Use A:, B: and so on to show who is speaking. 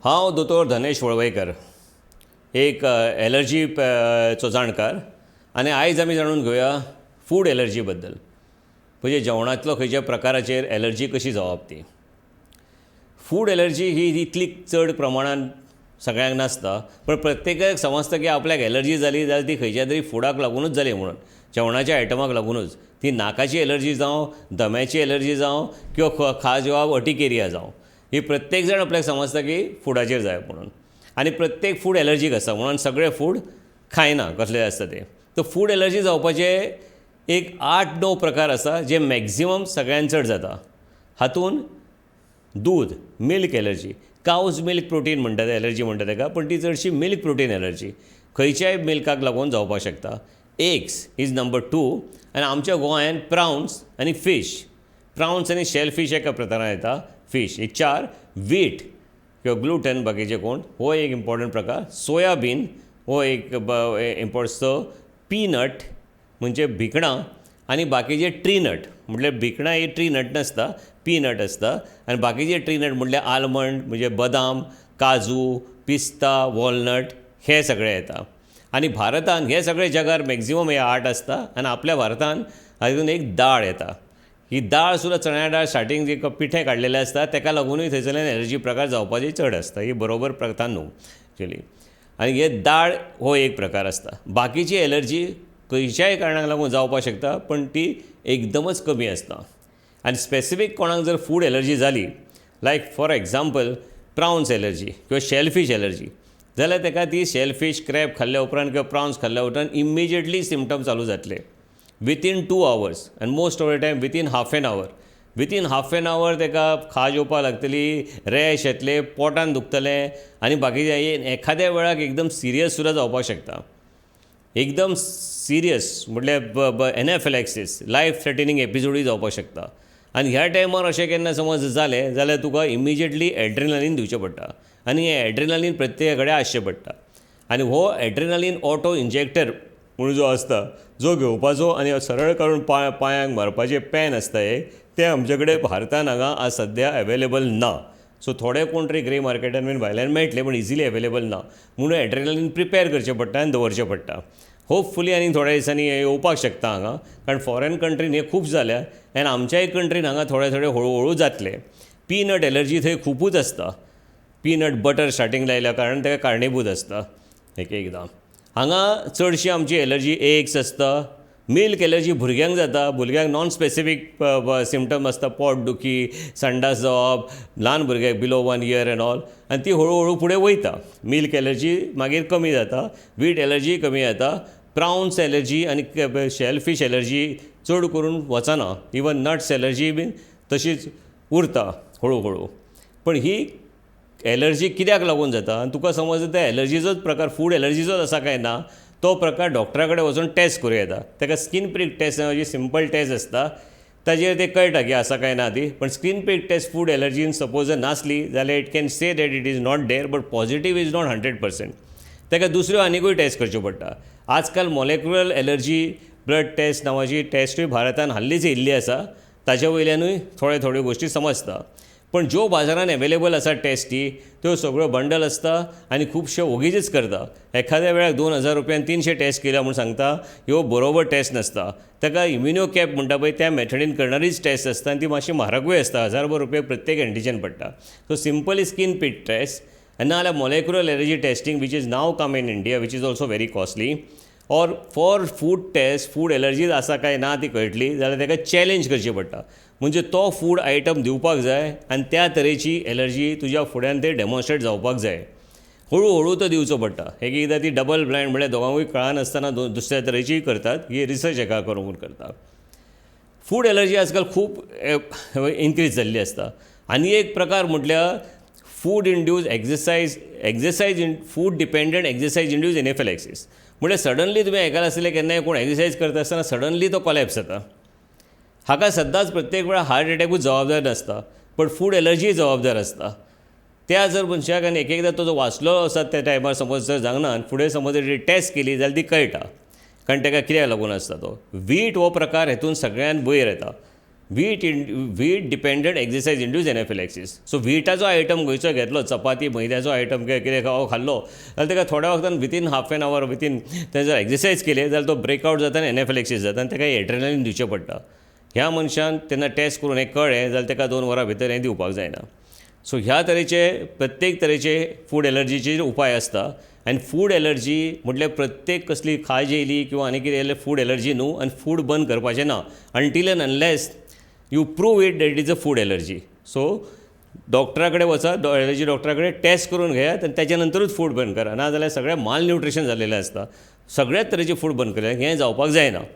A: हांव दोतोर धनेश वळवयकर, एक एलर्जी चो जाणकार आनी आयज आमी जाणून घेवया फूड एलर्जी बद्दल. म्हणजे जेवणांतलो खंयच्या प्रकाराचेर एलर्जी कशी जावप ती. फूड एलर्जी ही इतली चड प्रमाणांत सगळ्यांक नासता, पूण प्रत्येकाक समजता की आपल्याक एलर्जी जाली जाल्यार ती खंयच्या तरी फुडाक लागुनूच जाली म्हणून, जेवणाच्या आयटमाक लागुनूच. ती नाकाची एलर्जी जावं, दम्याची एलर्जी जावं किंवा खाज येवप, अर्टिकेरिया जावं, ही प्रत्येक जाण आपल्याक समजता की फुडाचेर जाय म्हणून. आनी प्रत्येक फूड एलर्जीक आसता म्हणून सगळे फूड खायना कसलें आसता तें. तर फूड एलर्जी जावपाचे एक 8-9 प्रकार आसा जे मॅक्जिमम सगळ्यांत चड जाता. हातूंत दूद, milk allergy, cow's milk protein म्हणटा ते एलर्जी म्हणटा ताका, पूण ती चडशी मिल्क प्रोटीन एलर्जी खंयच्याय मिल्काक लागून जावपाक शकता. Eggs is number 2. आनी आमच्या गोंयांत प्रावन्स आनी फीश, प्रावन्स आनी शेल फीश एका प्रकारान येता, फीश हे 4. वीट किंवा ग्लुटन बाकीचे कोण, हो एक इम्पॉर्टंट प्रकार. सोयाबीन हो एक इम्पॉर्टंट. पीनट म्हणजे भिकणां आनी बाकीचे ट्री नट, म्हटल्यार भिकणां ही ट्री नट नासता, पीनट आसता. आनी बाकीचे ट्री नट म्हटल्यार आलमंड म्हणजे बदाम, काजू, पिस्ता, वॉलनट हे सगळे येता. आनी भारतांत हे सगळे जगार मॅक्जिमम हे 8 आसता. आनी आपल्या भारतांत हातूंत एक दाळ येता. ही दाळ सुद्दां चण्या दाळ स्टार्टींग जे पिठें काडलेलें आसता ताका लागुनूय थंयसरल्यान एलर्जी प्रकार जावपाची चड आसता. ही बरोबर प्रथा न्हू एक्चुली. आनी हे दाळ हो एक प्रकार आसता. बाकीची एलर्जी खंयच्याय कारणाक लागून जावपाक शकता, पण ती एकदमच कमी आसता. आनी स्पेसिफीक कोणाक जर फूड एलर्जी जाली, like for example prawns allergy किंवा शेलफीश एलर्जी, जाल्यार ताका ती शेलफीश क्रॅब खाल्ल्या उपरांत किंवा प्रावन्स खाल्ल्या उपरांत इमिजिएटली सिमटम चालू जातले within 2 hours and most of the time within half an hour. Within half an hour ताका खाज येवपाक लागतली, रॅश येतले, पोटान दुखतलें आनी बाकीचे एखाद्या वेळाक एकदम सिरियस सुद्दां जावपाक शकता. एकदम सिरियस म्हटल्यार एनाफिलॅक्सिस, लायफ थ्रेटनिंग एपिसोडूय जावपाक शकता. आनी ह्या टायमार अशें केन्ना समज जालें जाल्यार तुका इमिजिएटली एड्रिनलीन दिवचें पडटा आनी हें एड्रिनलीन प्रत्येका कडेन आसचें पडटा. आनी हो एड्रिनलीन ऑटो इंजेक्टर म्हणून जो आसता, जो घेवपाचो आनी सरळ काडून पांयांक मारपाचें पॅन आसता एक, तें आमचे कडेन भारतांत हांगा आज सद्या एवेलेबल ना. सो थोडे कोण तरी ग्रे मार्केटान बीन भायल्यान मेळटले, पूण इजिली एवेलेबल ना. म्हणून एड्रिनलीन प्रिपेर करचें पडटा आनी दवरचें पडटा. होपफुली आनी थोड्या दिसांनी हें येवपाक शकता हांगा, कारण फॉरेन कंट्रीन हें खूब जाल्या आनी आमच्याय कंट्रीन हांगा थोडे थोडे हळू हळू जातले. पीनट एलर्जी थंय खुबूच आसता. पीनट बटर स्टार्टींग लायल्या कारणान ताका कारणीभूत आसता. एक एकदां हांगा चडशी आमची एलर्जी एग्स आसता. मिल्क एलर्जी भुरग्यांक जाता. भुरग्यांक नॉन स्पेसिफीक सिमटम आसता, पोट दुखी, संडास जावप, ल्हान भुरग्यांक बिलो 1 इयर एंड ऑल, आनी ती हळू हळू फुडें वयता. मिल्क एलर्जी मागीर कमी जाता, वीट एलर्जी कमी जाता, प्रावन्स एलर्जी आनी शेलफीश एलर्जी चड करून वचना. इवन नट्स एलर्जी बीन तशीच उरता हळू हळू. पण ही एलर्जी कित्याक लागून जाता आनी तुका समज त्या एलर्जीचोच प्रकार फूड एलर्जीचोच आसा काय ना, तो प्रकार डॉक्टरा कडेन वचून टेस्ट करूं येता. ताका स्कीन प्रीक टेस्ट नांवाची सिंपल टेस्ट आसता, ताजेर ते कळटा की आसा काय ना ती. पण स्कीन प्रीक टेस्ट फूड एलर्जीन सपोज जर नासली जाल्यार it can say that it is not there, but positive is not 100%. ताका दुसऱ्यो आनिकूय टेस्ट करच्यो पडटा. आजकाल मॉलेक्युलर एलर्जी ब्लड टेस्ट नांवाची टेस्टूय भारतान हाल्लीच येयल्ली आसा, ताचे वयल्यानूय थोड्यो थोड्यो गोश्टी समजता. पण ज्यो बाजारान एवेलेबल आसा टेस्टी त्यो सगळ्यो बंडल आसता आनी खुबश्यो ओगीच करता. एखाद्या वेळार 2000 रुपयान 300 टेस्ट केल्या म्हूण सांगता, ह्यो बरोबर टेस्ट नासता. ताका इम्युनो कॅप म्हणटा पळय त्या मेथडीन करणारीच टेस्ट आसता आनी ती मातशी म्हारगूय आसता, 1000 रुपया प्रत्येक एंटीजन पडटा. So simply skin prick test आनी नाजाल्यार molecular allergy testing which is now come in India, which is also very costly. Or for food test, food allergies आसा काय ना ती कळटली जाल्यार ताका चॅलेंज करची पडटा. म्हणजे तो फूड आयटम दिवपाक जाय आनी त्या तरेची एलर्जी तुज्या फुड्यान ते डेमॉन्स्ट्रेट जावपाक जाय. हळू हळू तो दिवचो पडटा. एक एकदां ती डबल ब्लायंड म्हळ्यार दोगांकूय कळनासतना दुसऱ्या तरेचीय करतात, ही रिसर्च हेका करून करता. फूड एलर्जी आजकाल खूब इनक्रीज जाल्ली आसता. आनी एक प्रकार म्हटल्यार food induce exercise, exercise in food dependent exercise induce anaphylaxis. म्हळ्यार सडनली तुमी आयकलां आसतलें केन्नाय कोण एक्सरसायज करता आसतना सडनली तो कोलॅप्स जाता. हाका सद्दांच प्रत्येक वेळार हार्ट एटॅकूच जबाबदार नासता, पण फूड एलर्जीय जबाबदार आसता. त्या जर मनशाक आनी एक एकदां तो जो वाचलो आसा त्या टायमार समज जर जावना आनी फुडें समज जर टेस्ट केली जाल्यार ती कळटा, कारण ताका कित्याक लागून आसता तो. वीट हो प्रकार हेतून सगळ्यांत वयर येता. Wheat in wheat dependent exercise induced anaphylaxis. So व्हिटाचो item खंयचो घेतलो, चपाती, मैद्याचो आयटम कितें खाल्लो जाल्यार ताका थोड्या वखदान within half an hour within तें जर एक्सरसायज केली जाल्यार तो ब्रेक आवट जाता आनी एनाफिलॅक्सीस जाता आनी ताका एड्रेनलीन दिवचें पडटा. ह्या मनशान तेन्ना टेस्ट करून हें कळ्ळें जाल्यार ताका 2 वरां भितर हें दिवपाक जायना. सो ह्या तरेचे प्रत्येक तरेचे फूड एलर्जीचेर उपाय आसता आनी फूड एलर्जी म्हटल्यार प्रत्येक कसली खाज येयली किंवा आनी कितें जालें, फूड एलर्जी न्हू आनी फूड बंद करपाचें ना until and unless you prove it that is a food allergy. So डॉक्टरा कडेन वचात, एलर्जी डॉक्टरा कडेन टेस्ट करून घेयात आनी ताच्या नंतरूच फूड बंद करात, ना जाल्यार सगळें मालन्युट्रिशन जाल्लें आसता. सगळ्याच तरेचें फूड बंद करात, हें जावपाक जायना.